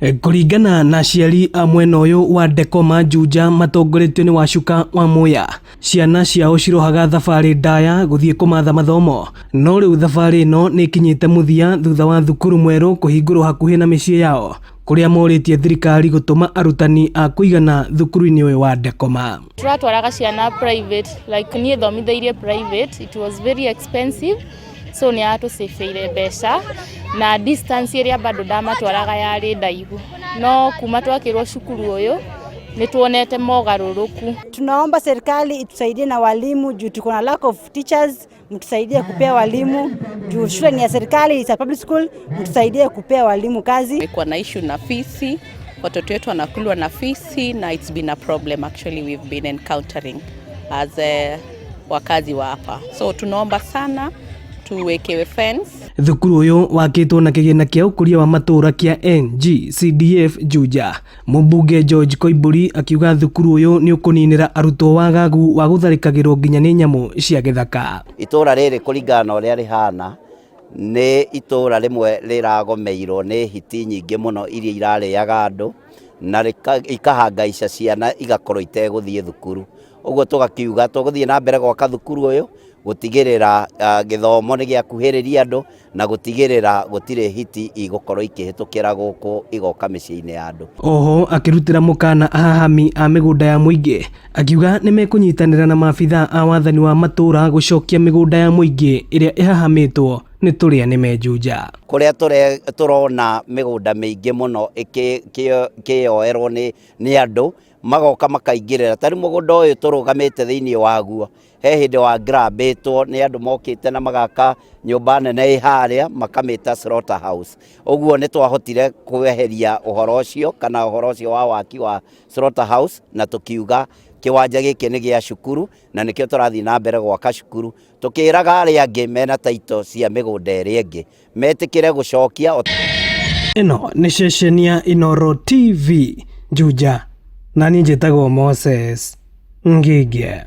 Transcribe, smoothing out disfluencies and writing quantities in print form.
Kũringana na aciari a mwena ũyũ wa Ndekoma Juja matongoretio nĩ Wacuka wa Muya, ciana ciao cirohaga thabarĩ ndaya gũthiĩ kũmatha mathomo, no rĩu thabarĩ ĩno nĩ ĩkinyĩte mũthia thutha wa thukuru mwerũ kũhingũrwo hakuhĩ na mĩciĩ yao, kũrĩa morĩtie thirikari gũtũma arutani a kũigana thukuru-inĩ ũyũ wa Ndekoma. Tũratwaraga ciana private, like niĩ thomithĩirie private, it was very expensive, so nĩ yatũcĩbĩire mbeca na distance ĩrĩa bado ndamatwaraga yarĩ ndaihu, no kuma twakĩrwo cukuru ũyũ nĩ tuonete mogarũrũku. Tunaomba serikali itusaidie na walimu juu tuko na lack of teachers, mtusaidie kupea walimu juu shule ni ya serikali, it's a public school, mtusaidie kupea walimu kazi. Kumekuwa na issue na fisi, watoto wetu wanakulwa na fisi na it's been a problem actually we've been encountering as wakazi wa hapa, so tunaomba sana tuwekewe fence. Thukuru ũyũ wakĩtwo na kĩgĩna kĩa ũkũria wa matũũra kĩa NGCDF Juja. Mũmbunge George Koimburi akiuga thukuru ũyũ nĩ ũkũninĩra arutwo wagagu wa gũtharĩkagĩrwo nginya nĩ nyamũ cia gĩthaka. Itũra rĩrĩ kũringana na ũrĩa rĩhana nĩ itũra rĩmwe rĩragomeirwo nĩ hiti nyingĩ mũno iria irarĩaga andũ na ikahangaica ciana igakorwo itegũthiĩ thukuru. Ũguo tũgakiuga tũgũthiĩ na mbere gwaka thukuru ũyũ gũtigĩrĩra gĩthomo nĩ gĩakuhĩrĩria andũ na gũtigĩrĩra gũtirĩ hiti igũkorwo ikĩhĩtũkĩra gũkũ igoka mĩciĩ-inĩ ya andũ. Oho akĩrutĩra mũkana ahahami a mĩgũnda ya mũingĩ akiuga nĩ mekũnyitanĩra na maabithaa a wathani wa matũũra gũcokia mĩgũnda ya mũingĩ ĩrĩa ĩhahamĩtwo nĩ tũrĩa nĩ menjunja. Kũrĩa tũrona mĩgũnda mĩingĩ mũno ĩkĩyoerwo nĩ andũ magoka makaingĩrĩra. Ta rĩu mũgũnda ũyũ tũrũgamĩte thĩinĩ waguo he hĩndĩ wa grabĩtwo nĩ andũ mokĩte na magaka nyũmba nene ĩ harĩa makamĩta slaughter house. Ũguo nĩ twahotire kweheria ũhoro ũcio kana ũhoro ũcio wa waki wa slaughter house na tũkiuga kĩwanja gĩkĩ nĩ gĩa cukuru na nĩkĩo tũrathiĩ na mbere gwaka cukuru tũkĩraga arĩa angĩ mena title cia mĩgũnda ĩrĩa ĩngĩ metĩkĩre gũcokia. Ĩno nĩ ceceni ya Inooro TV Juja, na niĩ njĩtagwo Moses Ngĩngĩ.